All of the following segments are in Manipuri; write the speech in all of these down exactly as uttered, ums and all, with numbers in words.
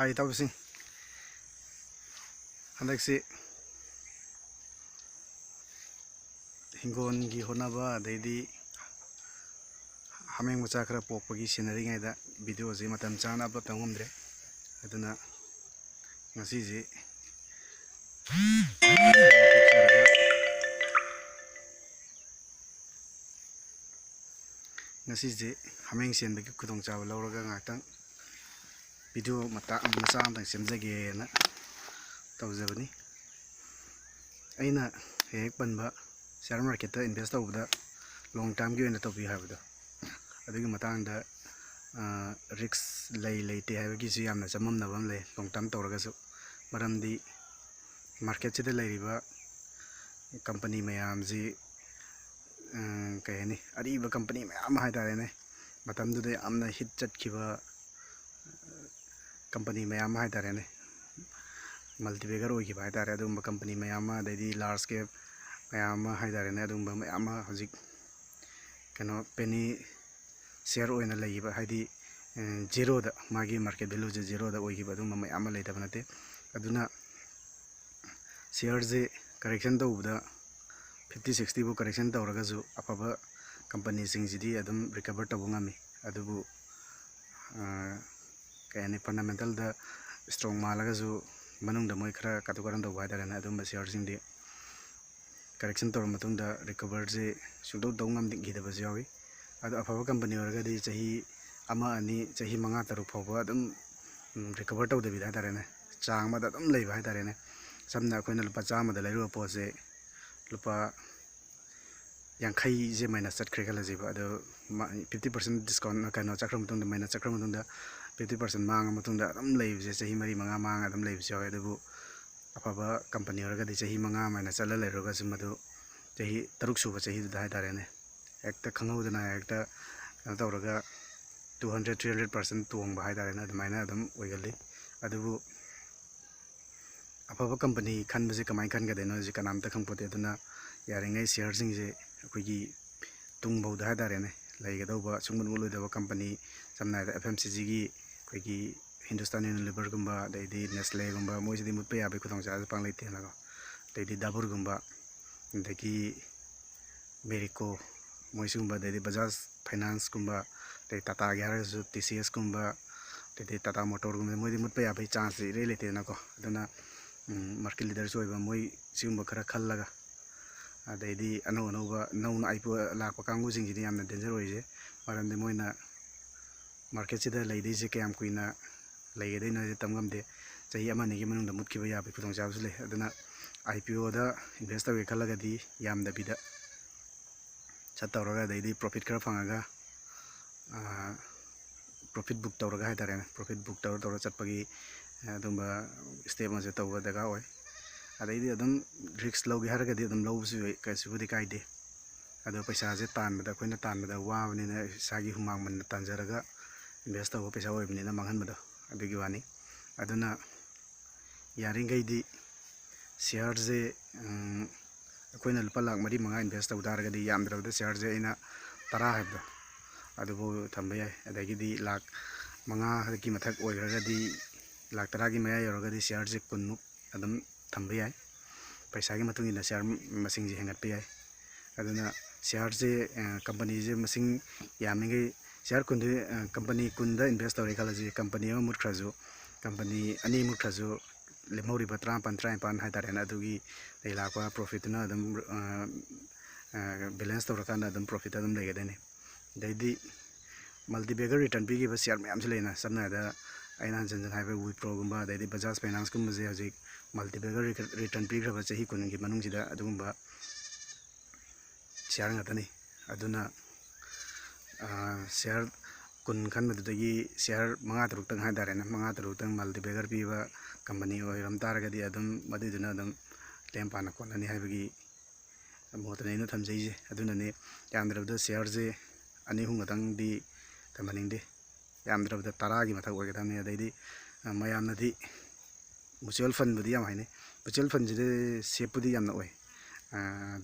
ꯍꯥꯏ ꯏꯇꯥꯎꯕꯤꯁꯤꯡ, ꯍꯟꯗꯛꯁꯤ ꯍꯤꯡꯒꯣꯜꯒꯤ ꯍꯣꯠꯅꯕ ꯑꯗꯩꯗꯤ ꯍꯥꯃꯦꯡ ꯃꯆꯥ ꯈꯔ ꯄꯣꯛꯄꯒꯤ ꯁꯦꯟꯅꯔꯤꯉꯩꯗ ꯚꯤꯗꯤꯑꯣꯁꯤ ꯃꯇꯝ ꯆꯥꯅ ꯑꯞꯂꯣꯗ ꯇꯧ ꯉꯝꯗ꯭ꯔꯦ꯫ ꯑꯗꯨꯅ ꯉꯁꯤꯁꯤ ꯉꯁꯤꯁꯦ ꯍꯥꯃꯦꯡ ꯆꯦꯟꯕꯒꯤ ꯈꯨꯗꯣꯡꯆꯥꯕ ꯂꯧꯔꯒ ꯉꯥꯏꯍꯥꯛꯇꯪ ꯚꯤꯗꯤꯑꯣ ꯃꯇꯥ ꯃꯆꯥ ꯑꯃꯇꯪ ꯁꯦꯝꯖꯒꯦꯅ ꯇꯧꯖꯕꯅꯤ꯫ ꯑꯩꯅ ꯍꯦꯛ ꯍꯦꯛ ꯄꯟꯕ ꯁꯤꯌꯥꯔ ꯃꯥꯔꯀꯦꯠꯇ ꯏꯟꯚꯦꯁ ꯇꯧꯕꯗ ꯂꯣꯡ ꯇꯥꯔꯝꯒꯤ ꯑꯣꯏꯅ ꯇꯧꯕꯤꯌꯨ ꯍꯥꯏꯕꯗꯣ, ꯑꯗꯨꯒꯤ ꯃꯇꯥꯡꯗ ꯔꯤꯛꯁ ꯂꯩ ꯂꯩꯇꯦ ꯍꯥꯏꯕꯒꯤꯁꯨ ꯌꯥꯝꯅ ꯆꯃꯝꯅꯕ ꯑꯃ ꯂꯩ, ꯂꯣꯡ ꯇꯥꯔꯝ ꯇꯧꯔꯒꯁꯨ꯫ ꯃꯔꯝꯗꯤ ꯃꯥꯔꯀꯦꯠꯁꯤꯗ ꯂꯩꯔꯤꯕ ꯀꯝꯄꯅꯤ ꯃꯌꯥꯝꯁꯤ, ꯀꯩ ꯍꯥꯏꯅꯤ, ꯑꯔꯤꯕ ꯀꯝꯄꯅꯤ ꯃꯌꯥꯝ ꯑꯃ ꯍꯥꯏ ꯇꯥꯔꯦꯅꯦ, ꯃꯇꯝꯗꯨꯗ ꯌꯥꯝꯅ ꯍꯤꯠ ꯆꯠꯈꯤꯕ ꯀꯝꯄꯅꯤ ꯃꯌꯥꯝ ꯑꯃ ꯍꯥꯏ ꯇꯥꯔꯦꯅꯦ, ꯃꯜꯇꯤꯕꯦꯒꯔ ꯑꯣꯏꯈꯤꯕ ꯍꯥꯏ ꯇꯥꯔꯦ, ꯑꯗꯨꯒꯨꯝꯕ ꯀꯝꯄꯅꯤ ꯃꯌꯥꯝ ꯑꯃ, ꯑꯗꯩꯗꯤ ꯂꯥꯔꯖ ꯀꯦꯞ ꯃꯌꯥꯝ ꯑꯃ ꯍꯥꯏ ꯇꯥꯔꯦꯅꯦ, ꯑꯗꯨꯒꯨꯝꯕ ꯃꯌꯥꯝ ꯑꯃ ꯍꯧꯖꯤꯛ ꯀꯩꯅꯣ ꯄꯦꯅꯤ ꯁꯤꯌꯥꯔ ꯑꯣꯏꯅ ꯂꯩꯈꯤꯕ, ꯍꯥꯏꯗꯤ ꯖꯦꯔꯣꯗ, ꯃꯥꯒꯤ ꯃꯥꯔꯀꯦꯠ ꯚꯦꯂꯨꯁꯦ ꯖꯦꯔꯣꯗ ꯑꯣꯏꯈꯤꯕ ꯑꯗꯨꯒꯨꯝꯕ ꯃꯌꯥꯝ ꯑꯃ ꯂꯩꯇꯕ ꯅꯠꯇꯦ꯫ ꯑꯗꯨꯅ ꯁꯤꯌꯥꯔꯁꯦ ꯀꯔꯦꯛꯁꯟ ꯇꯧꯕꯗ ꯐꯤꯐꯇꯤ ꯁꯤꯛꯁꯇꯤꯕꯨ ꯀꯔꯦꯛꯁꯟ ꯇꯧꯔꯒꯁꯨ ꯑꯐꯕ ꯀꯝꯄꯅꯤꯁꯤꯡꯁꯤꯗꯤ ꯑꯗꯨꯝ ꯔꯤꯀꯕꯔ ꯇꯧꯕ ꯉꯝꯃꯤ꯫ ꯑꯗꯨꯕꯨ ꯀꯩ ꯍꯥꯏꯅꯤ, ꯐꯟꯗꯥꯃꯦꯟꯇꯦꯜꯗ ꯏꯁꯇ꯭ꯔꯣꯡ ꯃꯥꯜꯂꯒꯁꯨ ꯃꯅꯨꯡꯗ ꯃꯣꯏ ꯈꯔ ꯀꯥꯇꯨ ꯀꯥꯔꯟ ꯇꯧꯕ ꯍꯥꯏ ꯇꯥꯔꯦꯅꯦ, ꯑꯗꯨꯝꯕ ꯁꯤꯌꯥꯔꯁꯤꯡꯗꯤ ꯀꯔꯦꯛꯁꯟ ꯇꯧꯔꯕ ꯃꯇꯨꯡꯗ ꯔꯤꯀꯕꯔꯁꯦ ꯁꯨꯡꯇꯧ ꯇꯧ ꯉꯝꯈꯤꯗꯕꯁꯨ ꯌꯥꯎꯏ꯫ ꯑꯗꯣ ꯑꯐꯕ ꯀꯝꯄꯅꯤ ꯑꯣꯏꯔꯒꯗꯤ ꯆꯍꯤ ꯑꯃ, ꯑꯅꯤ, ꯆꯍꯤ ꯃꯉꯥ, ꯇꯔꯨꯛ ꯐꯥꯎꯕ ꯑꯗꯨꯝ ꯔꯤꯀꯕꯔ ꯇꯧꯗꯕꯤꯗ ꯍꯥꯏ ꯇꯥꯔꯦꯅꯦ, ꯆꯥꯡ ꯑꯃꯗ ꯑꯗꯨꯝ ꯂꯩꯕ ꯍꯥꯏ ꯇꯥꯔꯦꯅꯦ꯫ ꯁꯝꯅ ꯑꯩꯈꯣꯏꯅ ꯂꯨꯄꯥ ꯆꯥꯝꯃꯗ ꯂꯩꯔꯨꯕ ꯄꯣꯠꯁꯦ ꯂꯨꯄꯥ ꯌꯥꯡꯈꯩꯁꯦ ꯃꯥꯏꯅꯁ ꯆꯠꯈ꯭ꯔꯦ ꯈꯜꯂꯁꯦꯕ, ꯑꯗꯣ ꯐꯤꯐꯇꯤ ꯄꯥꯔꯁꯦꯟ ꯗꯤꯁꯀꯥꯎꯟ, ꯀꯩꯅꯣ, ꯆꯠꯈ꯭ꯔ ꯃꯇꯨꯡꯗ, ꯃꯥꯏꯅꯁ ꯆꯠꯈ꯭ꯔ ꯃꯇꯨꯡꯗ ꯐꯤꯐꯇꯤ ꯄꯥꯔꯁꯦꯟ ꯃꯥꯡꯉ ꯃꯇꯨꯡꯗ ꯑꯗꯨꯝ ꯂꯩꯕꯁꯦ, ꯆꯍꯤ ꯃꯔꯤ ꯃꯉꯥ ꯃꯥꯡꯉ ꯑꯗꯨꯝ ꯂꯩꯕꯁꯨ ꯌꯥꯎꯋꯦ꯫ ꯑꯗꯨꯕꯨ ꯑꯐꯕ ꯀꯝꯄꯅꯤ ꯑꯣꯏꯔꯒꯗꯤ ꯆꯍꯤ ꯃꯉꯥ ꯃꯥꯏꯅꯁ ꯆꯠꯂ ꯂꯩꯔꯒꯁꯨ ꯃꯗꯨ ꯆꯍꯤ ꯇꯔꯨꯛ ꯁꯨꯕ ꯆꯍꯤꯗꯨꯗ ꯍꯥꯏ ꯇꯥꯔꯦꯅꯦ, ꯍꯦꯛꯇ ꯈꯪꯍꯧꯗꯅ ꯍꯦꯛꯇ ꯀꯩꯅꯣ ꯇꯧꯔꯒ two hundred, three hundred percent ꯇꯣꯡꯕ ꯍꯥꯏ ꯇꯥꯔꯦꯅꯦ, ꯑꯗꯨꯃꯥꯏꯅ ꯑꯗꯨꯝ ꯑꯣꯏꯒꯜꯂꯤ꯫ ꯑꯗꯨꯕꯨ ꯑꯐꯕ ꯀꯝꯄꯅꯤ ꯈꯟꯕꯁꯦ ꯀꯃꯥꯏꯅ ꯈꯟꯒꯗꯣꯏꯅꯣ ꯍꯥꯏꯁꯦ ꯀꯅꯥꯝꯇ ꯈꯪꯄꯣꯠꯇꯦ꯫ ꯑꯗꯨꯅ ꯌꯥꯔꯤꯉꯩ ꯁꯤꯌꯥꯔꯁꯤꯡꯁꯦ ꯑꯩꯈꯣꯏꯒꯤ ꯇꯨꯡꯐꯥꯎꯗ ꯍꯥꯏ ꯇꯥꯔꯦꯅꯦ, ꯂꯩꯒꯗꯧꯕ, ꯁꯨꯡꯃꯨꯠ ꯃꯨꯠꯂꯣꯏꯗꯕ ꯀꯝꯄꯅꯤ, ꯁꯝꯅ ꯍꯥꯏꯔꯕꯗ ꯑꯦꯐ ꯑꯦꯝ ꯁꯤ ꯖꯤꯒꯤ ꯑꯩꯈꯣꯏꯒꯤ ꯍꯤꯟꯗꯨꯁꯇꯥꯟ ꯌꯨꯅꯤꯂꯤꯚꯔꯒꯨꯝꯕ, ꯑꯗꯩꯗꯤ ꯅꯦꯁꯂꯦꯒꯨꯝꯕ, ꯃꯣꯏꯁꯤꯗꯤ ꯃꯨꯠꯄ ꯌꯥꯕꯒꯤ ꯈꯨꯗꯣꯡꯆꯥꯕꯁꯨ ꯄꯥꯛ ꯂꯩꯇꯦꯅꯀꯣ꯫ ꯑꯗꯩꯗꯤ ꯗꯥꯕꯨꯔꯒꯨꯝꯕ, ꯑꯗꯒꯤ ꯃꯦꯔꯤꯀꯣ, ꯃꯣꯏ ꯁꯤꯒꯨꯝꯕ, ꯑꯗꯩꯗꯤ ꯕꯖꯥꯖ ꯐꯥꯏꯅꯥꯟꯁꯀꯨꯝꯕ, ꯑꯗꯩ ꯇꯥꯇꯥꯒꯤ ꯍꯥꯏꯔꯒꯁꯨ ꯇꯤ ꯁꯤ ꯑꯦꯁꯀꯨꯝꯕ, ꯑꯗꯩꯗꯤ ꯇꯥꯇꯥ ꯃꯣꯇꯣꯔꯒꯨꯝꯕ, ꯃꯣꯏꯗꯤ ꯃꯨꯠꯄ ꯌꯥꯕꯒꯤ ꯆꯥꯟꯁꯁꯦ ꯏꯔꯩ ꯂꯩꯇꯦꯗꯅꯀꯣ꯫ ꯑꯗꯨꯅ ꯃꯥꯔꯀꯦꯠ ꯂꯤꯗꯔꯁꯨ ꯑꯣꯏꯕ ꯃꯣꯏ ꯁꯤꯒꯨꯝꯕ ꯈꯔ ꯈꯜꯂꯒ, ꯑꯗꯩꯗꯤ ꯑꯅꯧ ꯑꯅꯧꯕ ꯅꯧꯅ ꯑꯥꯏ ꯄꯤ ꯑꯣ ꯂꯥꯛꯄ ꯀꯥꯡꯕꯨꯁꯤꯡꯁꯤꯗꯤ ꯌꯥꯝꯅ ꯗꯦꯟꯖꯔ ꯑꯣꯏꯔꯤꯁꯦ꯫ ꯃꯔꯝꯗꯤ ꯃꯣꯏꯅ ꯃꯥꯔꯀꯦꯠꯁꯤꯗ ꯂꯩꯗꯣꯏꯁꯦ ꯀꯌꯥꯝ ꯀꯨꯏꯅ ꯂꯩꯒꯗꯣꯏꯅꯣ ꯍꯥꯏꯁꯦ ꯇꯝ ꯉꯝꯗꯦ꯫ ꯆꯍꯤ ꯑꯃ ꯑꯅꯤꯒꯤ ꯃꯅꯨꯡꯗ ꯃꯨꯠꯈꯤꯕ ꯌꯥꯕꯒꯤ ꯈꯨꯗꯣꯡꯆꯥꯕꯁꯨ ꯂꯩ꯫ ꯑꯗꯨꯅ ꯑꯥꯏ ꯄꯤ ꯑꯣꯗ ꯏꯟꯚꯦꯁ ꯇꯧꯒꯦ ꯈꯜꯂꯒꯗꯤ ꯌꯥꯝꯗꯕꯤꯗ ꯁꯠ ꯇꯧꯔꯒ, ꯑꯗꯩꯗꯤ ꯄ꯭ꯔꯣꯐꯤꯠ ꯈꯔ ꯐꯪꯉꯒ, ꯄ꯭ꯔꯣꯐꯤꯠ ꯕꯨꯛ ꯇꯧꯔꯒ ꯍꯥꯏꯇꯥꯔꯦꯅꯦ, ꯄ꯭ꯔꯣꯐꯤꯠ ꯕꯨꯛ ꯇꯧꯔ ꯇꯧꯔ ꯆꯠꯄꯒꯤ ꯑꯗꯨꯝꯕ ꯁ꯭ꯇꯦꯞ ꯑꯃꯁꯨ ꯇꯧꯕ ꯗꯔꯀꯥꯔ ꯑꯣꯏ꯫ ꯑꯗꯩꯗꯤ ꯑꯗꯨꯝ ꯔꯤꯛꯁ ꯂꯧꯒꯦ ꯍꯥꯏꯔꯒꯗꯤ ꯑꯗꯨꯝ ꯂꯧꯕꯁꯨ ꯌꯥꯏ, ꯀꯩꯁꯨꯕꯨꯗꯤ ꯀꯥꯏꯗꯦ꯫ ꯑꯗꯣ ꯄꯩꯁꯥꯁꯦ ꯇꯥꯟꯕꯗ, ꯑꯩꯈꯣꯏꯅ ꯇꯥꯟꯕꯗ ꯋꯥꯕꯅꯤꯅ, ꯏꯁꯥꯒꯤ ꯍꯨꯃꯥꯡ ꯃꯟꯅ ꯇꯥꯟꯖꯔꯒ ꯏꯟꯚꯦꯁ ꯇꯧꯕ ꯄꯩꯁꯥ ꯑꯣꯏꯕꯅꯤꯅ ꯃꯥꯡꯍꯟꯕꯗꯣ, ꯑꯗꯨꯒꯤ ꯋꯥꯅꯤ꯫ ꯑꯗꯨꯅ ꯌꯥꯔꯤꯈꯩꯗꯤ ꯁꯤꯌꯥꯔꯁꯦ, ꯑꯩꯈꯣꯏꯅ ꯂꯨꯄꯥ ꯂꯥꯛ ꯃꯔꯤ ꯃꯉꯥ ꯏꯟꯚꯦꯁ ꯇꯧ ꯇꯥꯔꯒꯗꯤ, ꯌꯥꯝꯗ꯭ꯔꯕꯗ ꯁꯤꯌꯥꯔꯁꯦ ꯑꯩꯅ ꯇꯔꯥ ꯍꯥꯏꯕꯗꯣ, ꯑꯗꯨꯐꯥꯎ ꯊꯝꯕ ꯌꯥꯏ꯫ ꯑꯗꯒꯤꯗꯤ ꯂꯥꯛ ꯃꯉꯥꯒꯤ ꯃꯊꯛ ꯑꯣꯏꯈ꯭ꯔꯒꯗꯤ, ꯂꯥꯛ ꯇꯔꯥꯒꯤ ꯃꯌꯥ ꯌꯧꯔꯒꯗꯤ ꯁꯤꯌꯥꯔꯁꯦ ꯀꯨꯟꯃꯨꯛ ꯑꯗꯨꯝ ꯊꯝꯕ ꯌꯥꯏ꯫ ꯄꯩꯁꯥꯒꯤ ꯃꯇꯨꯡ ꯏꯟꯅ ꯁꯤꯌꯥꯔ ꯃꯁꯤꯡꯁꯦ ꯍꯦꯟꯒꯠꯄ ꯌꯥꯏ꯫ ꯑꯗꯨꯅ ꯁꯤꯌꯥꯔꯁꯦ, ꯀꯝꯄꯅꯤꯁꯦ ꯃꯁꯤꯡ ꯌꯥꯝꯃꯤꯉꯩ, ꯁꯤꯌꯥꯔ ꯀꯨꯟꯗ, ꯀꯝꯄꯅꯤ ꯀꯨꯟꯗ ꯏꯟꯚꯦꯁ ꯇꯧꯔꯦ ꯈꯜꯂꯁꯤ, ꯀꯝꯄꯅꯤ ꯑꯃ ꯃꯨꯠꯈ꯭ꯔꯁꯨ, ꯀꯝꯄꯅꯤ ꯑꯅꯤ ꯃꯨꯠꯈ꯭ꯔꯁꯨ, ꯂꯦꯝꯍꯧꯔꯤꯕ ꯇꯔꯥꯃꯥꯄꯜ, ꯇꯔꯥꯅꯤꯄꯥꯜ ꯍꯥꯏꯇꯥꯔꯦꯅꯦ, ꯑꯗꯨꯒꯤ ꯂꯩ ꯂꯥꯛꯄ ꯄ꯭ꯔꯣꯐꯤꯠꯇꯨꯅ ꯑꯗꯨꯝ, ꯕꯦꯂꯦꯟꯁ ꯇꯧꯔꯀꯥꯟꯗ ꯑꯗꯨꯝ ꯄ꯭ꯔꯣꯐꯤꯠꯇ ꯑꯗꯨꯝ ꯂꯩꯒꯗꯣꯏꯅꯤ꯫ ꯑꯗꯩꯗꯤ ꯃꯜꯇꯤꯕꯦꯒꯔ ꯔꯤꯇꯔꯟ ꯄꯤꯈꯤꯕ ꯁꯤꯌꯥꯔ ꯃꯌꯥꯝꯁꯨ ꯂꯩꯅ, ꯁꯝꯅ ꯍꯥꯏꯔꯕꯗ ꯑꯩꯅ ꯍꯟꯖꯤꯟ ꯍꯟꯖꯤꯟ ꯍꯥꯏꯕ ꯋꯤꯄ꯭ꯔꯣꯒꯨꯝꯕ, ꯑꯗꯩꯗꯤ ꯕꯖꯥꯖ ꯐꯥꯏꯅꯥꯟꯁꯀꯨꯝꯕꯁꯦ ꯍꯧꯖꯤꯛ ꯃꯜꯇꯤꯕꯦꯒꯔ ꯔꯤꯇꯔꯟ ꯄꯤꯈ꯭ꯔꯕ ꯆꯍꯤ ꯀꯨꯟꯒꯤ ꯃꯅꯨꯡꯁꯤꯗ ꯑꯗꯨꯒꯨꯝꯕ ꯁꯤꯌꯥꯔ ꯉꯥꯛꯇꯅꯤ꯫ ꯑꯗꯨꯅ ꯁꯤꯌꯥꯔ ꯀꯨꯟ ꯈꯟꯕꯗꯨꯗꯒꯤ ꯁꯤꯌꯥꯔ ꯃꯉꯥ ꯇꯔꯨꯛꯇꯪ ꯍꯥꯏꯇꯥꯔꯦꯅꯦ, ꯃꯉꯥ ꯇꯔꯨꯛꯇꯪ ꯃꯜꯇꯤꯕꯦꯒꯔ ꯄꯤꯕ ꯀꯝꯄꯅꯤ ꯑꯣꯏꯔꯝ ꯇꯥꯔꯒꯗꯤ, ꯑꯗꯨꯝ ꯃꯗꯨꯏꯗꯨꯅ ꯑꯗꯨꯝ ꯂꯦꯝ ꯄꯥꯅ ꯀꯣꯟꯅꯅꯤ ꯍꯥꯏꯕꯒꯤ ꯃꯣꯠꯇꯅꯤ ꯑꯩꯅ ꯊꯝꯖꯩꯁꯦ꯫ ꯑꯗꯨꯅꯅꯦ, ꯌꯥꯝꯗ꯭ꯔꯕꯗ ꯁꯤꯌꯥꯔꯁꯦ ꯑꯅꯤ ꯑꯍꯨꯝ ꯈꯛꯇꯪꯗꯤ ꯊꯝꯍꯟꯅꯤꯡꯗꯦ, ꯌꯥꯝꯗ꯭ꯔꯕꯗ ꯇꯔꯥꯒꯤ ꯃꯊꯛ ꯑꯣꯏꯒꯗꯕꯅꯤ꯫ ꯑꯗꯩꯗꯤ ꯃꯌꯥꯝꯅꯗꯤ ꯃ꯭ꯌꯨꯆꯨꯋꯦꯜ ꯐꯟꯕꯨꯗꯤ ꯌꯥꯝ ꯍꯥꯏꯅꯩ꯫ ꯃ꯭ꯌꯨꯆꯨꯋꯦꯜ ꯐꯟꯁꯤꯗꯤ ꯁꯦꯞꯄꯨꯗꯤ ꯌꯥꯝꯅ ꯑꯣꯏ꯫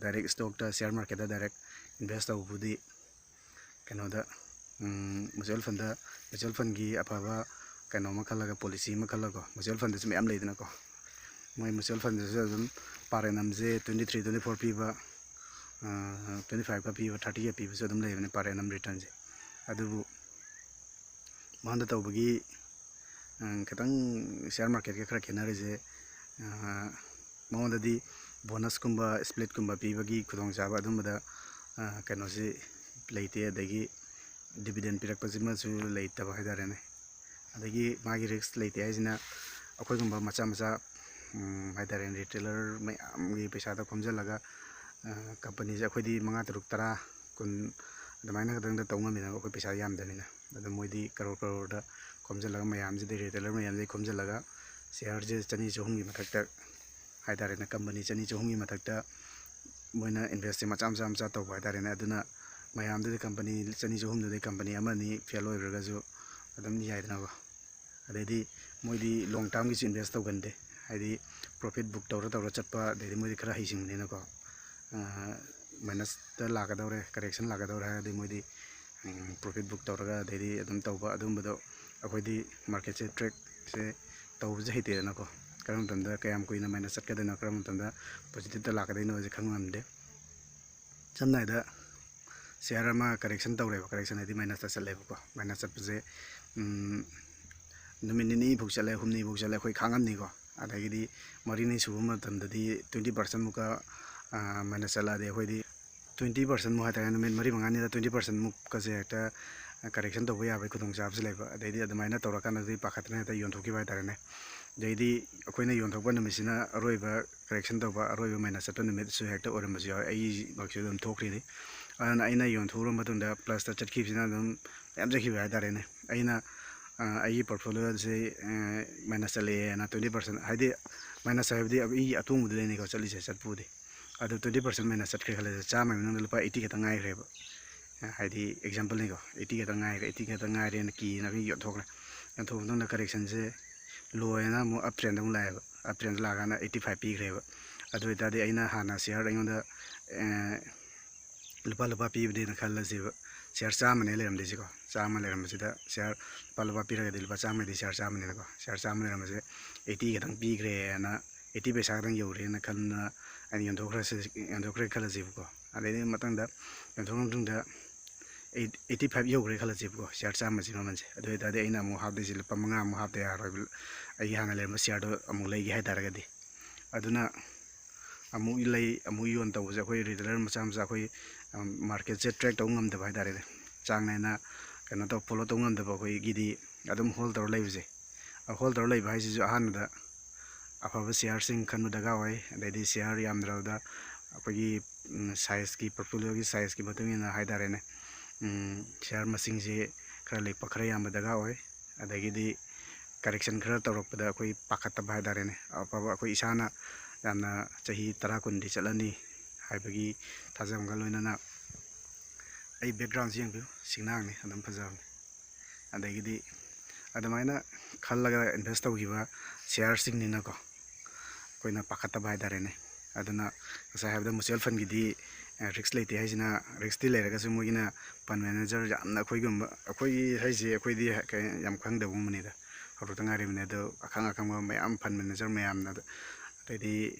ꯗꯥꯏꯔꯦꯛ ꯏꯁꯇꯣꯛꯇ, ꯁꯤꯌꯥꯔ ꯃꯥꯔꯀꯦꯠꯇ ꯗꯥꯏꯔꯦꯛ ꯏꯟꯚꯦꯁ ꯇꯧꯕꯕꯨꯗꯤ, ꯀꯩꯅꯣꯗ, ꯃ꯭ꯌꯨꯆꯨꯋꯦꯜ ꯐꯟꯗ, ꯃ꯭ꯌꯨꯆꯨꯋꯦꯜ ꯐꯟꯒꯤ ꯑꯐꯕ ꯀꯩꯅꯣꯝꯃ ꯈꯜꯂꯒ, ꯄꯣꯂꯤꯁꯤ ꯑꯃ ꯈꯜꯂꯒꯀꯣ, ꯃ꯭ꯌꯨꯆꯨꯋꯦꯜ ꯐꯟꯗꯁꯨ ꯃꯌꯥꯝ ꯂꯩꯗꯅꯀꯣ, ꯃꯣꯏ ꯃ꯭ꯌꯨꯆꯨꯋꯦꯜ ꯐꯟꯗꯁꯨ ꯑꯗꯨꯝ per annumꯁꯦ twenty three, twenty four ꯄꯤꯕ, ꯇ꯭ꯋꯦꯟꯇꯤ ꯐꯥꯏꯚꯀ ꯄꯤꯕ, ꯊꯥꯔꯇꯤꯒ ꯄꯤꯕꯁꯨ ꯑꯗꯨꯝ ꯂꯩꯕꯅꯦ per annum returnꯁꯦ꯫ ꯑꯗꯨꯕꯨ ꯃꯉꯣꯟꯗ ꯇꯧꯕꯒꯤ ꯈꯤꯇꯪ share marketꯀ ꯈꯔ ꯈꯦꯠꯅꯔꯤꯁꯦ, ꯃꯉꯣꯟꯗꯗꯤ ꯕꯣꯅꯁꯀꯨꯝꯕ ꯁ꯭ꯄ꯭ꯂꯤꯠꯀꯨꯝꯕ ꯄꯤꯕꯒꯤ ꯈꯨꯗꯣꯡꯆꯥꯕ ꯑꯗꯨꯝꯕꯗ ꯀꯩꯅꯣꯁꯤ ꯂꯩꯇꯦ꯫ ꯑꯗꯒꯤ dividend ꯄꯤꯔꯛꯄꯁꯤꯃꯁꯨ ꯂꯩꯇꯕ ꯍꯥꯏꯇꯥꯔꯦꯅꯦ꯫ ꯑꯗꯒꯤ ꯃꯥꯒꯤ ꯔꯤꯁꯛ ꯂꯩꯇꯦ ꯍꯥꯏꯁꯤꯅ, ꯑꯩꯈꯣꯏꯒꯨꯝꯕ ꯃꯆꯥ ꯃꯆꯥ ꯍꯥꯏꯇꯥꯔꯦꯅꯦ, ꯔꯤꯇꯦꯂꯔ ꯃꯌꯥꯝꯒꯤ ꯄꯩꯁꯥꯗ ꯈꯣꯝꯖꯤꯜꯂꯒ ꯀꯝꯄꯅꯤꯁꯦ ꯑꯩꯈꯣꯏꯗꯤ ꯃꯉꯥ, ꯇꯔꯨꯛ, ꯇꯔꯥ, ꯀꯨꯟ ꯑꯗꯨꯃꯥꯏꯅ ꯈꯛꯇꯪꯗ ꯇꯧ ꯉꯝꯃꯤꯗꯅ, ꯑꯩꯈꯣꯏ ꯄꯩꯁꯥ ꯌꯥꯝꯗꯕꯅꯤꯅ꯫ ꯑꯗꯣ ꯃꯣꯏꯗꯤ ꯀꯔꯣꯔ ꯀꯔꯣꯔꯗ ꯈꯣꯝꯖꯤꯜꯂꯒ, ꯃꯌꯥꯝꯁꯤꯗꯩ, ꯔꯤꯇꯦꯂꯔ ꯃꯌꯥꯝꯁꯤꯗꯩ ꯈꯣꯝꯖꯤꯜꯂꯒ shareꯁꯦ ꯆꯅꯤ ꯆꯍꯨꯝꯒꯤ ꯃꯊꯛꯇ ꯍꯥꯏꯇꯥꯔꯦꯅꯦ, ꯀꯝꯄꯅꯤ ꯆꯅꯤ ꯆꯍꯨꯝꯒꯤ ꯃꯊꯛꯇ ꯃꯣꯏꯅ investꯁꯦ ꯃꯆꯥ ꯃꯆꯥ ꯃꯆꯥ ꯇꯧꯕ ꯍꯥꯏꯇꯥꯔꯦꯅꯦ꯫ ꯑꯗꯨꯅ ꯃꯌꯥꯝꯗꯨꯗꯤ, ꯀꯝꯄꯅꯤ ꯆꯅꯤ ꯆꯍꯨꯝꯗꯨꯗꯩ ꯀꯝꯄꯅꯤ ꯑꯃ ꯑꯅꯤ fail ꯑꯣꯏꯈ꯭ꯔꯒꯁꯨ ꯑꯗꯨꯝ ꯌꯥꯏꯗꯅꯀꯣ꯫ ꯑꯗꯩꯗꯤ ꯃꯣꯏꯗꯤ long termꯒꯤꯁꯨ invest ꯇꯧꯒꯟꯗꯦ, ꯍꯥꯏꯗꯤ profit book ꯇꯧꯔ ꯇꯧꯔ ꯆꯠꯄ, ꯑꯗꯩꯗꯤ ꯃꯣꯏꯗꯤ ꯈꯔ ꯍꯩꯁꯤꯡꯕꯅꯤꯅꯀꯣ꯫ ꯃꯥꯏꯅꯁꯇ ꯂꯥꯛꯀꯗꯧꯔꯦ, correction ꯂꯥꯛꯀꯗꯧꯔꯦ ꯍꯥꯏꯔꯗꯤ ꯃꯣꯏꯗꯤ profit book ꯇꯧꯔꯒ ꯑꯗꯩꯗꯤ ꯑꯗꯨꯝ ꯇꯧꯕ, ꯑꯗꯨꯝꯕꯗꯣ ꯑꯩꯈꯣꯏꯗꯤ marketꯁꯦ trackꯁꯦ ꯇꯧꯕꯁꯦ ꯍꯩꯇꯦꯗꯅꯀꯣ꯫ ꯀꯔꯝꯕ ꯃꯇꯝꯗ ꯀꯌꯥꯝ ꯀꯨꯏꯅ ꯃꯥꯏꯅꯁ ꯆꯠꯀꯗꯣꯏꯅꯣ, ꯀꯔꯝꯕ ꯃꯇꯝꯗ positiveꯇ ꯂꯥꯛꯀꯗꯣꯏꯅꯣꯁꯦ ꯈꯪꯕ ꯉꯝꯗꯦ꯫ ꯁꯝꯅ ꯍꯥꯏꯗ share ꯑꯃ correction ꯇꯧꯔꯦꯕ, correction ꯍꯥꯏꯗꯤ ꯃꯥꯏꯅꯁꯇ ꯆꯠꯂꯦꯕꯀꯣ꯫ ꯃꯥꯏꯅꯁ ꯆꯠꯄꯁꯦ ꯅꯨꯃꯤꯠ ꯅꯤꯅꯤꯐꯧ ꯆꯠꯂꯦ, ꯍꯨꯝꯅꯤꯐꯧ ꯆꯠꯂꯦ, ꯑꯩꯈꯣꯏ ꯈꯥꯡꯉꯝꯅꯤꯀꯣ꯫ ꯑꯗꯒꯤꯗꯤ ꯃꯔꯤꯅꯤ ꯁꯨꯕ ꯃꯇꯝꯗꯗꯤ twenty percent ꯃꯨꯛꯀ ꯃꯥꯏꯅꯁ ꯆꯠꯂꯛꯑꯗꯤ, ꯑꯩꯈꯣꯏꯗꯤ twenty percent ꯃꯨꯛ ꯍꯥꯏꯇꯥꯔꯦ, ꯅꯨꯃꯤꯠ ꯃꯔꯤ ꯃꯉꯥꯅꯤꯗ twenty percent ꯃꯨꯛꯀꯁꯦ ꯍꯦꯛꯇ correction ꯇꯧꯕ ꯌꯥꯕꯒꯤ ꯈꯨꯗꯣꯡꯆꯥꯕꯁꯨ ꯂꯩꯕ꯫ ꯑꯗꯩꯗꯤ ꯑꯗꯨꯃꯥꯏꯅ ꯇꯧꯔꯀꯥꯟꯗꯗꯤ ꯄꯥꯈꯠꯇꯅ ꯍꯦꯛꯇ ꯌꯣꯟꯊꯣꯛꯈꯤꯕ ꯍꯥꯏꯇꯥꯔꯦꯅꯦ꯫ ꯑꯗꯩꯗꯤ ꯑꯩꯈꯣꯏꯅ ꯌꯣꯟꯊꯣꯛꯄ ꯅꯨꯃꯤꯠꯁꯤꯅ ꯑꯔꯣꯏꯕ correction ꯇꯧꯕ, ꯑꯔꯣꯏꯕ ꯃꯥꯏꯅꯁ ꯆꯠꯄ ꯅꯨꯃꯤꯠꯁꯨ ꯍꯦꯛꯇ ꯑꯣꯏꯔꯝꯕꯁꯨ ꯌꯥꯎꯋꯦ꯫ ꯑꯩꯃꯛꯁꯨ ꯑꯗꯨꯝ ꯊꯣꯛꯈ꯭ꯔꯤꯅꯤ꯫ ꯑꯗꯨꯅ ꯑꯩꯅ ꯌꯣꯟꯊꯣꯛꯎꯔ ꯃꯇꯨꯡꯗ plusꯇ ꯆꯠꯈꯤꯕꯁꯤꯅ ꯑꯗꯨꯝ ꯃꯌꯥꯝ ꯆꯠꯈꯤꯕ ꯍꯥꯏꯇꯥꯔꯦꯅꯦ꯫ ꯑꯩꯅ ꯑꯩꯒꯤ portfolioꯁꯦ ꯃꯥꯏꯅꯁ ꯆꯠꯂꯛꯑꯦꯅ twenty percent, ꯍꯥꯏꯗꯤ ꯃꯥꯏꯅꯁ ꯍꯥꯏꯕꯗꯤ ꯑꯩꯒꯤ ꯑꯇꯣꯡꯕꯗꯨꯗꯩꯅꯤꯀꯣ ꯆꯠꯂꯤꯁꯦ, ꯆꯠꯄꯕꯨꯗꯤ꯫ ꯑꯗꯣ twenty percent ꯃꯥꯏꯅꯁ ꯆꯠꯈ꯭ꯔꯦ ꯈꯜꯂꯁꯦ, ꯆꯥꯝꯃꯒꯤ ꯃꯅꯨꯡꯗ ꯂꯨꯄꯥ eighty ꯈꯛꯇꯪ ꯉꯥꯏꯈ꯭ꯔꯦꯕ꯫ ꯍꯥꯏꯗꯤ exampleꯅꯤꯀꯣ, eighty ꯈꯛꯇꯪ ꯉꯥꯏꯈ꯭ꯔꯦ, eighty ꯈꯛꯇꯪ ꯉꯥꯏꯔꯦꯅ ꯀꯤꯅ ꯑꯩꯈꯣꯏ ꯌꯣꯟꯊꯣꯛꯈ꯭ꯔꯦ꯫ ꯌꯣꯟꯊꯣꯛꯄ ꯃꯇꯨꯡꯗ correctionꯁꯦ low ꯍꯥꯏꯅ ꯑꯃꯨꯛ up trendꯗ ꯑꯃꯨꯛ ꯂꯥꯛꯑꯦꯕ꯫ Up trendꯗ ꯂꯥꯛꯑꯀꯥꯟꯗ eighty five ꯄꯤꯈ꯭ꯔꯦꯕ꯫ ꯑꯗꯨ ꯑꯣꯏꯇꯥꯔꯗꯤ ꯑꯩꯅ ꯍꯥꯟꯅ share ꯑꯩꯉꯣꯟꯗ ꯂꯨꯄꯥ ꯂꯨꯄꯥ ꯄꯤꯕꯅꯦꯅ ꯈꯜꯂꯁꯦꯕ꯫ ꯁꯤꯌꯥꯔ ꯆꯥꯝꯃꯅꯦ ꯂꯩꯔꯝꯗꯣꯏꯁꯤꯀꯣ꯫ ꯆꯥꯝꯃ ꯂꯩꯔꯝꯕꯁꯤꯗ ꯁꯤꯌꯥꯔ ꯂꯨꯄꯥ, ꯂꯨꯄꯥ ꯄꯤꯔꯒꯗꯤ ꯂꯨꯄꯥ ꯆꯥꯝꯃꯗꯤ ꯁꯤꯌꯥꯔ ꯆꯥꯝꯃꯅꯤꯅꯀꯣ꯫ ꯁꯤꯌꯥꯔ ꯆꯥꯝꯃ ꯂꯩꯔꯝꯕꯁꯦ ꯑꯩꯠꯇꯤ ꯈꯛꯇꯪ ꯄꯤꯈ꯭ꯔꯦꯅ, ꯑꯩꯠꯇꯤ ꯄꯩꯁꯥ ꯈꯛꯇꯪ ꯌꯧꯔꯦꯅ ꯈꯟꯗꯨꯅ ꯑꯩꯅ ꯌꯣꯟꯊꯣꯛꯈ꯭ꯔꯁꯤ, ꯌꯣꯟꯊꯣꯛꯈ꯭ꯔꯦ ꯈꯜꯂꯁꯦꯕꯀꯣ꯫ ꯑꯗꯩꯗꯤ ꯃꯊꯪꯗ ꯌꯣꯟꯊꯣꯛꯈ꯭ꯔ ꯃꯇꯨꯡꯗ ꯑꯩꯠ, eighty five ꯌꯧꯈ꯭ꯔꯦ ꯈꯜꯂꯁꯦꯕꯀꯣ, ꯁꯤꯌꯥꯔ ꯆꯥꯝꯃꯁꯤ ꯃꯃꯜꯁꯦ꯫ ꯑꯗꯨ ꯑꯣꯏꯇꯥꯔꯗꯤ ꯑꯩꯅ ꯑꯃꯨꯛ ꯍꯥꯞꯇꯣꯏꯁꯦ ꯂꯨꯄꯥ ꯃꯉꯥꯃꯨꯛ ꯍꯥꯞꯇ ꯌꯥꯔꯣꯏꯕ, ꯑꯩꯒꯤ ꯍꯥꯟꯅ ꯂꯩꯔꯝꯕ ꯁꯤꯌꯥꯔꯗꯣ ꯑꯃꯨꯛ ꯂꯩꯒꯦ ꯍꯥꯏ ꯇꯥꯔꯒꯗꯤ꯫ ꯑꯗꯨꯅ ꯑꯃꯨꯛ ꯂꯩ, ꯑꯃꯨꯛ ꯌꯣꯟ ꯇꯧꯕꯁꯦ ꯑꯩꯈꯣꯏ ꯔꯤꯇꯦꯂꯔ ꯃꯆꯥ ꯃꯆꯥ, ꯑꯩꯈꯣꯏ ꯃꯥꯔꯀꯦꯠꯁꯦ ꯇ꯭ꯔꯦꯛ ꯇꯧꯕ ꯉꯝꯗꯕ ꯍꯥꯏ ꯇꯥꯔꯦꯅꯦ꯫ ꯆꯥꯡ ꯅꯥꯏꯅ ꯀꯩꯅꯣ ꯇꯧ, ꯐꯣꯂꯣ ꯇꯧꯕ ꯉꯝꯗꯕ ꯑꯩꯈꯣꯏꯒꯤꯗꯤ ꯑꯗꯨꯝ ꯍꯣꯜ ꯇꯧꯔ ꯂꯩꯕꯁꯦ꯫ ꯍꯣꯜ ꯇꯧꯔ ꯂꯩꯕ ꯍꯥꯏꯁꯤꯁꯨ ꯑꯍꯥꯟꯕꯗ ꯑꯐꯕ ꯁꯤꯌꯥꯔꯁꯤꯡ ꯈꯟꯕ ꯗꯔꯀꯥꯔ ꯑꯣꯏ꯫ ꯑꯗꯩꯗꯤ ꯁꯤꯌꯥꯔ ꯌꯥꯝꯗ꯭ꯔꯕꯗ ꯑꯩꯈꯣꯏꯒꯤ ꯁꯥꯏꯖꯀꯤ, ꯄꯣꯔꯠꯐꯣꯂꯤꯌꯣꯒꯤ ꯁꯥꯏꯖꯀꯤ ꯃꯇꯨꯡ ꯏꯟꯅ ꯍꯥꯏ ꯇꯥꯔꯦꯅꯦ, ꯁꯤꯌꯥꯔ ꯃꯁꯤꯡꯁꯦ ꯈꯔ ꯂꯤꯛꯄ, ꯈꯔ ꯌꯥꯝꯕ ꯗꯔꯀꯥꯔ ꯑꯣꯏ꯫ ꯑꯗꯒꯤꯗꯤ ꯀꯔꯦꯛꯁꯟ ꯈꯔ ꯇꯧꯔꯛꯄꯗ ꯑꯩꯈꯣꯏ ꯄꯥꯈꯠꯇꯕ ꯍꯥꯏ ꯇꯥꯔꯦꯅꯦ꯫ ꯑꯐꯕ ꯑꯩꯈꯣꯏ ꯏꯁꯥꯅ ꯌꯥꯝꯅ ꯆꯍꯤ ꯇꯔꯥ ꯀꯨꯟꯗꯤ ꯆꯠꯂꯅꯤ ꯍꯥꯏꯕꯒꯤ ꯊꯥꯖꯕꯒ ꯂꯣꯏꯅꯅ꯫ ꯑꯩ ꯕꯦꯛꯒ꯭ꯔꯥꯎꯟꯁꯤ ꯌꯦꯡꯕꯤꯌꯨ, ꯁꯤꯡꯅꯥꯡꯅꯤ, ꯑꯗꯨꯝ ꯐꯖꯕꯅꯤ꯫ ꯑꯗꯒꯤꯗꯤ ꯑꯗꯨꯃꯥꯏꯅ ꯈꯜꯂꯒ ꯏꯟꯚꯦꯁ ꯇꯧꯈꯤꯕ ꯁꯤꯌꯥꯔꯁꯤꯡꯅꯤꯅꯀꯣ, ꯑꯩꯈꯣꯏꯅ ꯄꯥꯈꯠꯇꯕ ꯍꯥꯏ ꯇꯥꯔꯦꯅꯦ꯫ ꯑꯗꯨꯅ ꯉꯁꯥꯏ ꯍꯥꯏꯕꯗ ꯃ꯭ꯌꯨꯆꯨꯋꯦꯜ ꯐꯟꯒꯤꯗꯤ ꯔꯤꯛꯁ ꯂꯩꯇꯦ ꯍꯥꯏꯁꯤꯅ, ꯔꯤꯛꯁꯇꯤ ꯂꯩꯔꯒꯁꯨ ꯃꯣꯏꯒꯤꯅ ꯐꯟ ꯃꯦꯅꯦꯖꯔ ꯌꯥꯝꯅ ꯑꯩꯈꯣꯏꯒꯨꯝꯕ, ꯑꯩꯈꯣꯏꯒꯤ ꯍꯥꯏꯁꯦ ꯑꯩꯈꯣꯏꯗꯤ ꯀꯩ-, ꯌꯥꯝ ꯈꯪꯗꯕꯒꯨꯝꯕꯅꯤꯗ, ꯍꯧꯔꯛꯇ ꯉꯥꯏꯔꯤꯕꯅꯤ꯫ ꯑꯗꯣ ꯑꯈꯪ ꯑꯈꯪꯕ ꯃꯌꯥꯝ, ꯐꯟ ꯃꯦꯅꯦꯖꯔ ꯃꯌꯥꯝꯅ, ꯑꯗꯩꯗꯤ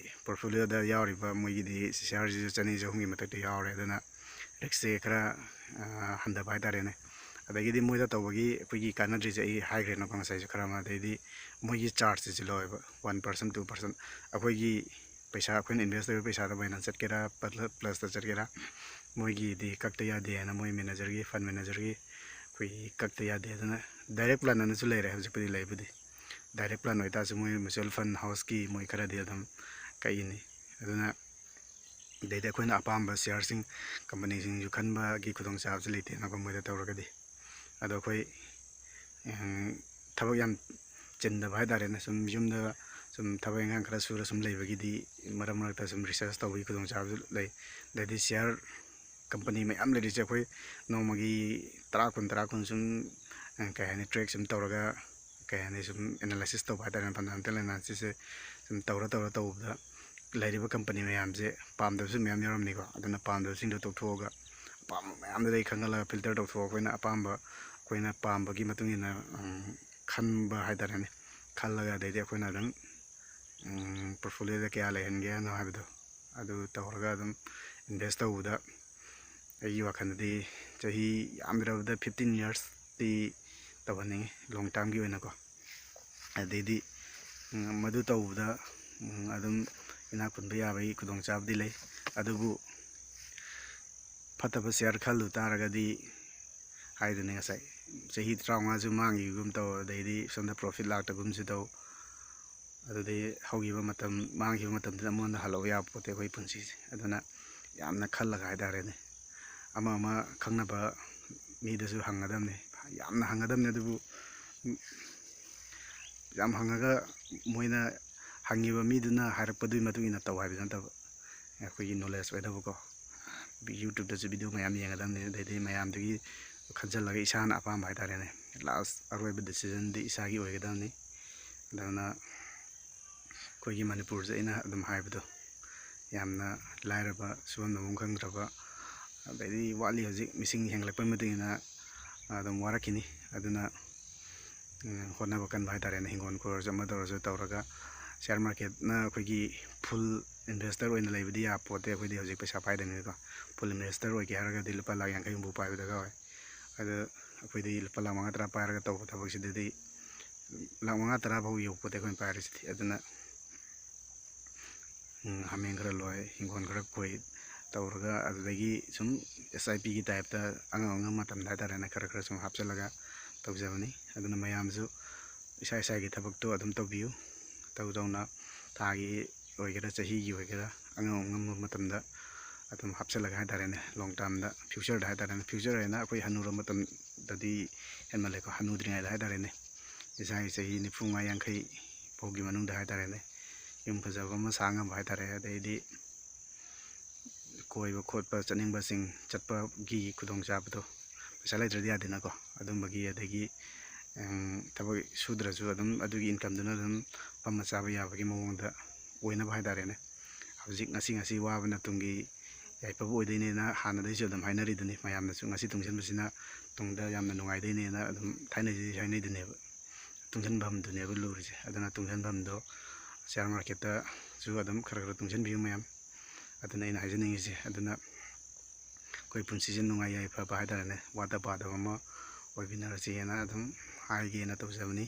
ꯄꯣꯔꯠꯐꯣꯂꯤꯌꯣꯗ ꯌꯥꯎꯔꯤꯕ ꯃꯣꯏꯒꯤꯗꯤ ꯁꯤꯌꯥꯔꯁꯤꯁꯨ ꯆꯅꯤ ꯆꯍꯨꯝꯒꯤ ꯃꯊꯛꯇ ꯌꯥꯎꯔꯦ꯫ ꯑꯗꯨꯅ ꯔꯤꯛꯁꯁꯦ ꯈꯔ, ꯑ, ꯍꯟꯊꯕ ꯍꯥꯏ ꯇꯥꯔꯦꯅꯦ꯫ ꯑꯗꯒꯤꯗꯤ ꯃꯣꯏꯗ ꯇꯧꯕꯒꯤ ꯑꯩꯈꯣꯏꯒꯤ ꯀꯥꯟꯅꯗ꯭ꯔꯤꯁꯦ ꯑꯩ ꯍꯥꯏꯈ꯭ꯔꯦꯅꯀꯣ ꯉꯁꯥꯏꯁꯨ ꯈꯔ ꯑꯃ꯫ ꯑꯗꯩꯗꯤ ꯃꯣꯏꯒꯤ ꯆꯥꯔꯖꯁꯤꯁꯨ ꯂꯧꯋꯦꯕ, one percent, two percent꯫ ꯑꯩꯈꯣꯏꯒꯤ ꯄꯩꯁꯥ, ꯑꯩꯈꯣꯏꯅ ꯏꯟꯚꯦꯁ ꯇꯧꯔꯤꯕ ꯄꯩꯁꯥꯗꯣ ꯃꯥꯏꯅꯁ ꯆꯠꯀꯦꯔꯥ, ꯄ꯭ꯂꯁꯇ ꯆꯠꯀꯦꯔꯥ, ꯃꯣꯏꯒꯤꯗꯤ ꯀꯛꯇ ꯌꯥꯗꯦ ꯍꯥꯏꯅ, ꯃꯣꯏ ꯃꯦꯅꯦꯖꯔꯒꯤ, ꯐꯟ ꯃꯦꯅꯦꯖꯔꯒꯤ ꯑꯩꯈꯣꯏꯒꯤ ꯀꯛꯇ ꯌꯥꯗꯦ꯫ ꯑꯗꯨꯅ ꯗꯥꯏꯔꯦꯛ ꯄ꯭ꯂꯥꯟ ꯑꯅꯁꯨ ꯂꯩꯔꯦ ꯍꯧꯖꯤꯛꯄꯨꯗꯤ ꯂꯩꯕꯨꯗꯤ꯫ ꯗꯥꯏꯔꯦꯛ ꯄ꯭ꯂꯥꯟ ꯑꯣꯏꯇꯥꯔꯁꯨ ꯃꯣꯏ ꯃ꯭ꯌꯨꯆꯨꯋꯦꯜ ꯐꯟ ꯍꯥꯎꯁꯀꯤ ꯃꯣꯏ ꯈꯔꯗꯤ ꯑꯗꯨꯝ ꯀꯛꯏꯅꯤ꯫ ꯑꯗꯨꯅ ꯑꯗꯩꯗꯤ ꯑꯩꯈꯣꯏꯅ ꯑꯄꯥꯝꯕ ꯁꯤꯌꯥꯔꯁꯤꯡ, ꯀꯝꯄꯅꯤꯁꯤꯡꯁꯨ ꯈꯟꯕꯒꯤ ꯈꯨꯗꯣꯡꯆꯥꯕꯁꯨ ꯂꯩꯇꯦꯅꯀꯣ ꯃꯣꯏꯗ ꯇꯧꯔꯒꯗꯤ꯫ ꯑꯗꯣ ꯑꯩꯈꯣꯏ, ꯎꯝ, ꯊꯕꯛ ꯌꯥꯝ ꯆꯤꯟꯗꯕ ꯍꯥꯏ ꯇꯥꯔꯦꯅꯦ, ꯁꯨꯝ ꯌꯨꯝꯗ ꯁꯨꯝ ꯊꯕꯛ ꯏꯪꯈꯥꯡ ꯈꯔ ꯁꯨꯔ ꯁꯨꯝ ꯂꯩꯕꯒꯤꯗꯤ ꯃꯔꯛ ꯃꯔꯛꯇ ꯁꯨꯝ ꯔꯤꯁꯔꯁ ꯇꯧꯕꯒꯤ ꯈꯨꯗꯣꯡꯆꯥꯕꯁꯨ ꯂꯩ꯫ ꯑꯗꯩꯗꯤ ꯁꯤꯌꯥꯔ ꯀꯝꯄꯅꯤ ꯃꯌꯥꯝ ꯂꯩꯔꯤꯁꯦ ꯑꯩꯈꯣꯏ ꯅꯣꯡꯃꯒꯤ ꯇꯔꯥ ꯀꯨꯟ, ꯇꯔꯥ ꯀꯨꯟ ꯁꯨꯝ, ꯑ, ꯀꯩ ꯍꯥꯏꯅꯤ, ꯇ꯭ꯔꯦꯛ ꯁꯨꯝ ꯇꯧꯔꯒ, ꯀꯩ ꯍꯥꯏꯅꯤ, ꯁꯨꯝ ꯑꯦꯅꯥꯂꯥꯏꯁꯤꯁ ꯇꯧꯕ ꯍꯥꯏ ꯇꯥꯔꯦꯅꯦ, ꯐꯟꯗꯥꯃꯦꯟꯇꯦꯜ ꯑꯦꯅꯥꯂꯥꯏꯁꯤꯁꯁꯦ ꯁꯨꯝ ꯇꯧꯔ ꯇꯧꯔ ꯇꯧꯕꯗ ꯂꯩꯔꯤꯕ ꯀꯝꯄꯅꯤ ꯃꯌꯥꯝꯁꯦ ꯄꯥꯝꯗꯕꯁꯨ ꯃꯌꯥꯝ ꯌꯥꯎꯔꯝꯅꯤꯀꯣ꯫ ꯑꯗꯨꯅ ꯄꯥꯝꯗꯕꯁꯤꯡꯗꯣ ꯇꯣꯛꯊꯣꯛꯑꯒ ꯑꯄꯥꯝꯕ ꯃꯌꯥꯝꯗꯨꯗꯒꯤ ꯈꯟꯒꯠꯂꯒ ꯐꯤꯜꯇꯔ ꯇꯧꯊꯣꯛꯑꯒ ꯑꯩꯈꯣꯏꯅ ꯑꯄꯥꯝꯕ, ꯑꯩꯈꯣꯏꯅ ꯄꯥꯝꯕꯒꯤ ꯃꯇꯨꯡ ꯏꯟꯅ, ꯎꯝ, ꯈꯟꯕ ꯍꯥꯏꯇꯥꯔꯦꯅꯦ꯫ ꯈꯜꯂꯒ ꯑꯗꯩꯗꯤ ꯑꯩꯈꯣꯏꯅ ꯑꯗꯨꯝ, ꯎꯝ, ꯄꯣꯔꯠꯐꯣꯂꯤꯌꯣꯗ ꯀꯌꯥ ꯂꯩꯍꯟꯒꯦ ꯍꯥꯏꯅꯣ ꯍꯥꯏꯕꯗꯣ, ꯑꯗꯨ ꯇꯧꯔꯒ ꯑꯗꯨꯝ ꯏꯟꯚꯦꯁ ꯇꯧꯕꯗ ꯑꯩꯒꯤ ꯋꯥꯈꯜꯗꯗꯤ ꯆꯍꯤ ꯌꯥꯝꯗ꯭ꯔꯕꯗ ꯐꯤꯐꯇꯤꯟ ꯌꯔꯁꯇꯤ ꯇꯧꯍꯟꯅꯤꯡꯉꯤ, ꯂꯣꯡ ꯇꯥꯔꯝꯒꯤ ꯑꯣꯏꯅꯀꯣ꯫ ꯑꯗꯩꯗꯤ, ꯎꯝ, ꯃꯗꯨ ꯇꯧꯕꯗ, ꯎꯝ, ꯑꯗꯨꯝ ꯏꯅꯥꯛ ꯈꯨꯟꯕ ꯌꯥꯕꯒꯤ ꯈꯨꯗꯣꯡꯆꯥꯕꯗꯤ ꯂꯩ꯫ ꯑꯗꯨꯕꯨ ꯐꯠꯇꯕ ꯁꯤꯌꯥꯔ ꯈꯜꯂꯨ ꯇꯥꯔꯒꯗꯤ, ꯍꯥꯏꯗꯨꯅꯤ ꯉꯁꯥꯏ, ꯆꯍꯤ ꯇꯔꯥꯃꯉꯥꯁꯨ ꯃꯥꯡꯈꯤꯕꯒꯨꯝ ꯇꯧ, ꯑꯗꯩꯗꯤ ꯁꯣꯝꯗ ꯄ꯭ꯔꯣꯐꯤꯠ ꯂꯥꯛꯇꯒꯨꯝꯁꯨ ꯇꯧ꯫ ꯑꯗꯨꯗꯩ ꯍꯧꯈꯤꯕ ꯃꯇꯝ, ꯃꯥꯡꯈꯤꯕ ꯃꯇꯝꯗꯨꯗ ꯑꯃꯉꯣꯟꯗ ꯍꯜꯂꯛꯑꯣ ꯌꯥꯕ ꯄꯣꯠꯇꯦ ꯑꯩꯈꯣꯏ ꯄꯨꯟꯁꯤꯁꯦ꯫ ꯑꯗꯨꯅ ꯌꯥꯝꯅ ꯈꯜꯂꯒ ꯍꯥꯏꯇꯥꯔꯦꯅꯦ, ꯑꯃ ꯑꯃ ꯈꯪꯅꯕ ꯃꯤꯗꯁꯨ ꯍꯪꯒꯗꯕꯅꯤ, ꯌꯥꯝꯅ ꯍꯪꯒꯗꯕꯅꯤ꯫ ꯑꯗꯨꯕꯨ ꯌꯥꯝ ꯍꯪꯉꯒ ꯃꯣꯏꯅ ꯍꯪꯉꯤꯕ ꯃꯤꯗꯨꯅ ꯍꯥꯏꯔꯛꯄꯗꯨꯒꯤ ꯃꯇꯨꯡ ꯏꯟꯅ ꯇꯧ ꯍꯥꯏꯕꯗꯨ ꯅꯠꯇꯕ, ꯑꯩꯈꯣꯏꯒꯤ ꯅꯣꯂꯦꯖ ꯑꯣꯏꯅꯕꯀꯣ꯫ ꯌꯨꯇ꯭ꯌꯨꯕꯇꯁꯨ ꯚꯤꯗꯤꯑꯣ ꯃꯌꯥꯝ ꯌꯦꯡꯒꯗꯕꯅꯤ, ꯑꯗꯩꯗꯤ ꯃꯌꯥꯝꯗꯨꯒꯤ ꯈꯟꯖꯜꯂꯒ ꯏꯁꯥꯅ ꯑꯄꯥꯝꯕ ꯍꯥꯏꯇꯥꯔꯦꯅꯦ, ꯂꯥꯁ ꯑꯔꯣꯏꯕ ꯗꯤꯁꯤꯖꯟꯗꯤ ꯏꯁꯥꯒꯤ ꯑꯣꯏꯒꯗꯕꯅꯤ꯫ ꯑꯗꯨꯅ ꯑꯩꯈꯣꯏꯒꯤ ꯃꯅꯤꯄꯨꯔꯁꯦ ꯑꯩꯅ ꯑꯗꯨꯝ ꯍꯥꯏꯕꯗꯣ, ꯌꯥꯝꯅ ꯂꯥꯏꯔꯕ, ꯁꯨꯐꯝ ꯅꯣꯝꯐꯝ ꯈꯪꯗ꯭ꯔꯕ, ꯑꯗꯩꯗꯤ ꯋꯥꯠꯂꯤ, ꯍꯧꯖꯤꯛ ꯃꯤꯁꯤꯡ ꯍꯦꯟꯒꯠꯂꯛꯄꯒꯤ ꯃꯇꯨꯡ ꯏꯟꯅ ꯑꯗꯨꯝ ꯋꯥꯔꯛꯈꯤꯅꯤ꯫ ꯑꯗꯨꯅ, ꯎꯝ, ꯍꯣꯠꯅꯕ ꯀꯟꯕ ꯍꯥꯏꯇꯥꯔꯦꯅꯦ, ꯍꯤꯡꯒꯣꯜ ꯈꯣꯏꯔꯁꯨ ꯑꯃ ꯇꯧꯔꯁꯨ ꯇꯧꯔꯒ꯫ ꯁꯤꯌꯥꯔ ꯃꯥꯔꯀꯦꯠꯅ ꯑꯩꯈꯣꯏꯒꯤ ꯐꯨꯜ ꯏꯟꯚꯦꯁꯇꯔ ꯑꯣꯏꯅ ꯂꯩꯕꯗꯤ ꯌꯥꯄꯣꯠꯇꯦ, ꯑꯩꯈꯣꯏꯗꯤ ꯍꯧꯖꯤꯛ ꯄꯩꯁꯥ ꯄꯥꯏꯗꯕꯅꯤꯅꯀꯣ꯫ ꯐꯨꯜ ꯏꯟꯚꯦꯁꯇꯔ ꯑꯣꯏꯒꯦ ꯍꯥꯏꯔꯒꯗꯤ ꯂꯨꯄꯥ ꯂꯥꯛ ꯌꯥꯡꯈꯩ ꯍꯨꯝꯐꯨ ꯄꯥꯏꯕ ꯗꯔꯀꯥꯔ ꯑꯣꯏ꯫ ꯑꯗꯣ ꯑꯩꯈꯣꯏꯗꯤ ꯂꯨꯄꯥ ꯂꯥꯛ ꯃꯉꯥ ꯇꯔꯥ ꯄꯥꯏꯔꯒ ꯇꯧꯕ ꯊꯕꯛꯁꯤꯗꯗꯤ ꯂꯥꯛ ꯃꯉꯥ ꯇꯔꯥ ꯐꯥꯎ ꯌꯧꯄꯣꯠꯇꯦ ꯑꯩꯈꯣꯏꯅ ꯄꯥꯏꯔꯤꯁꯤꯗꯤ꯫ ꯑꯗꯨꯅ, ꯎꯝ, ꯍꯥꯃꯦꯡ ꯈꯔ ꯂꯣꯏ, ꯍꯤꯡꯒꯣꯜ ꯈꯔ ꯀꯣꯏ ꯇꯧꯔꯒ, ꯑꯗꯨꯗꯒꯤ ꯁꯨꯝ ꯑꯦꯁ ꯑꯥꯏ ꯄꯤꯒꯤ ꯇꯥꯏꯞꯇ ꯑꯉꯝ ꯑꯉꯝꯕ ꯃꯇꯝꯗ ꯍꯥꯏꯇꯥꯔꯦꯅꯦ, ꯈꯔ ꯈꯔ ꯁꯨꯝ ꯍꯥꯞꯆꯤꯜꯂꯒ ꯇꯧꯖꯕꯅꯤ꯫ ꯑꯗꯨꯅ ꯃꯌꯥꯝꯁꯨ ꯏꯁꯥ ꯏꯁꯥꯒꯤ ꯊꯕꯛꯇꯣ ꯑꯗꯨꯝ ꯇꯧꯕꯤꯌꯨ꯫ ꯇꯧ ꯇꯧꯅ ꯊꯥꯒꯤ ꯑꯣꯏꯒꯦꯔꯥ, ꯆꯍꯤꯒꯤ ꯑꯣꯏꯒꯦꯔꯥ, ꯑꯉꯝ ꯑꯉꯝꯕ ꯃꯇꯝꯗ ꯑꯗꯨꯝ ꯍꯥꯞꯆꯤꯜꯂꯒ ꯍꯥꯏꯇꯥꯔꯦꯅꯦ, ꯂꯣꯡ ꯇꯥꯔꯝꯗ, ꯐ꯭ꯌꯨꯆꯔꯗ ꯍꯥꯏꯇꯥꯔꯦꯅꯦ꯫ ꯐ꯭ꯌꯨꯆꯔ ꯍꯥꯏꯅ ꯑꯩꯈꯣꯏ ꯍꯟꯅꯨꯔ ꯃꯇꯝꯗꯗꯤ ꯍꯦꯟꯃꯜꯂꯦꯀꯣ, ꯍꯟꯅꯨꯗ꯭ꯔꯤꯉꯩꯗ ꯍꯥꯏꯇꯥꯔꯦꯅꯦ, ꯏꯁꯥꯒꯤ ꯆꯍꯤ ꯅꯤꯐꯨ ꯃꯉꯥ, ꯌꯥꯡꯈꯩ ꯐꯥꯎꯒꯤ ꯃꯅꯨꯡꯗ ꯍꯥꯏꯇꯥꯔꯦꯅꯦ, ꯌꯨꯝ ꯐꯖꯕ ꯑꯃ ꯁꯥ ꯉꯝꯕ ꯍꯥꯏꯇꯥꯔꯦ꯫ ꯑꯗꯩꯗꯤ ꯀꯣꯏꯕ ꯈꯣꯠꯄ ꯆꯠꯅꯤꯡꯕꯁꯤꯡ ꯆꯠꯄꯒꯤ ꯈꯨꯗꯣꯡꯆꯥꯕꯗꯣ, ꯄꯩꯁꯥ ꯂꯩꯇ꯭ꯔꯗꯤ ꯌꯥꯗꯦꯅꯀꯣ꯫ ꯑꯗꯨꯝꯕꯒꯤ, ꯑꯗꯒꯤ, ꯎꯝ, ꯊꯕꯛ ꯁꯨꯗ꯭ꯔꯁꯨ ꯑꯗꯨꯝ ꯑꯗꯨꯒꯤ ꯏꯟꯀꯝꯗꯨꯅ ꯑꯗꯨꯝ ꯐꯝꯃ ꯆꯥꯕ ꯌꯥꯕꯒꯤ ꯃꯑꯣꯡꯗ ꯑꯣꯏꯅꯕ ꯍꯥꯏꯇꯥꯔꯦꯅꯦ꯫ ꯍꯧꯖꯤꯛ ꯉꯁꯤ ꯉꯁꯤ ꯋꯥꯕꯅ ꯇꯨꯡꯒꯤ ꯌꯥꯏꯐꯕ ꯑꯣꯏꯗꯣꯏꯅꯦꯅ ꯍꯥꯟꯅꯗꯩꯁꯨ ꯑꯗꯨꯝ ꯍꯥꯏꯅꯔꯤꯗꯨꯅꯤ꯫ ꯃꯌꯥꯝꯅꯁꯨ ꯉꯁꯤ ꯇꯨꯡꯁꯤꯟꯕꯁꯤꯅ ꯇꯨꯡꯗ ꯌꯥꯝꯅ ꯅꯨꯡꯉꯥꯏꯗꯣꯏꯅꯦꯅ ꯑꯗꯨꯝ ꯊꯥꯏꯅꯗꯩꯁꯨ ꯍꯥꯏꯅꯩꯗꯨꯅꯦꯕ꯫ ꯇꯨꯡꯁꯤꯟꯐꯝꯗꯨꯅꯦꯕ ꯂꯨꯔꯤꯁꯦ꯫ ꯑꯗꯨꯅ ꯇꯨꯡꯁꯤꯟꯐꯝꯗꯣ ꯁꯤꯌꯥꯔ ꯃꯥꯔꯀꯦꯠꯇꯁꯨ ꯑꯗꯨꯝ ꯈꯔ ꯈꯔ ꯇꯨꯡꯁꯤꯟꯕꯤꯌꯨ ꯃꯌꯥꯝ꯫ ꯑꯗꯨꯅ ꯑꯩꯅ ꯍꯥꯏꯖꯅꯤꯡꯉꯤꯁꯦ꯫ ꯑꯗꯨꯅ ꯑꯩꯈꯣꯏ ꯄꯨꯟꯁꯤꯁꯦ ꯅꯨꯡꯉꯥꯏ ꯌꯥꯏꯐꯕ ꯍꯥꯏꯇꯥꯔꯦꯅꯦ, ꯋꯥꯠꯇ ꯄꯥꯗꯕ ꯑꯃ ꯑꯣꯏꯃꯤꯟꯅꯔꯁꯦꯅ ꯑꯗꯨꯝ ꯍꯥꯏꯒꯦꯅ ꯇꯧꯖꯕꯅꯤ꯫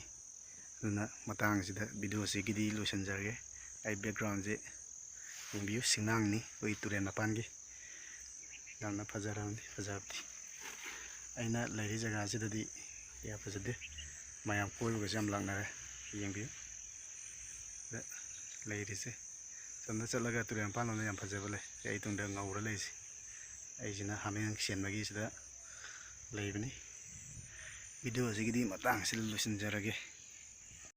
ꯑꯗꯨꯅ ꯃꯇꯥꯡꯁꯤꯗ ꯚꯤꯗꯤꯑꯣꯁꯤꯒꯤꯗꯤ ꯂꯣꯏꯁꯤꯟꯖꯔꯒꯦ꯫ ꯑꯩ ꯕꯦꯛꯒ꯭ꯔꯥꯎꯟꯁꯦ ꯌꯦꯡꯕꯤꯌꯨ, ꯁꯤꯡꯅꯥꯡꯅꯤ, ꯑꯩꯈꯣꯏ ꯇꯨꯔꯦꯜ ꯃꯄꯥꯟꯒꯤ꯫ ꯌꯥꯝꯅ ꯐꯖꯔꯕꯅꯤ꯫ ꯐꯖꯕꯗꯤ ꯑꯩꯅ ꯂꯩꯔꯤ ꯖꯒꯥꯁꯤꯗꯗꯤ ꯀꯌꯥ ꯐꯖꯗꯦ꯫ ꯃꯌꯥꯝ ꯀꯣꯏꯕꯒꯁꯨ ꯌꯥꯝ ꯂꯥꯛꯅꯔꯦ꯫ ꯌꯦꯡꯕꯤꯌꯨ꯫ ꯁꯤꯗ ꯂꯩꯔꯤꯁꯦ꯫ ꯁꯣꯝꯗ ꯆꯠꯂꯒ ꯇꯨꯔꯦꯜ ꯃꯄꯥꯟ ꯂꯣꯝꯗ ꯌꯥꯝ ꯐꯖꯕ ꯂꯩ꯫ ꯑꯩ ꯇꯨꯡꯗ ꯉꯧꯔ ꯂꯩꯔꯤꯁꯦ꯫ ꯑꯩꯁꯤꯅ ꯍꯥꯃꯦꯡ ꯁꯦꯟꯕꯒꯤ ꯁꯤꯗ ꯂꯩꯕꯅꯤ꯫ ꯚꯤꯗꯤꯑꯣꯁꯤꯒꯤꯗꯤ ꯃꯇꯥꯡ ꯑꯁꯤꯗ ꯂꯣꯏꯁꯤꯟꯖꯔꯒꯦ꯫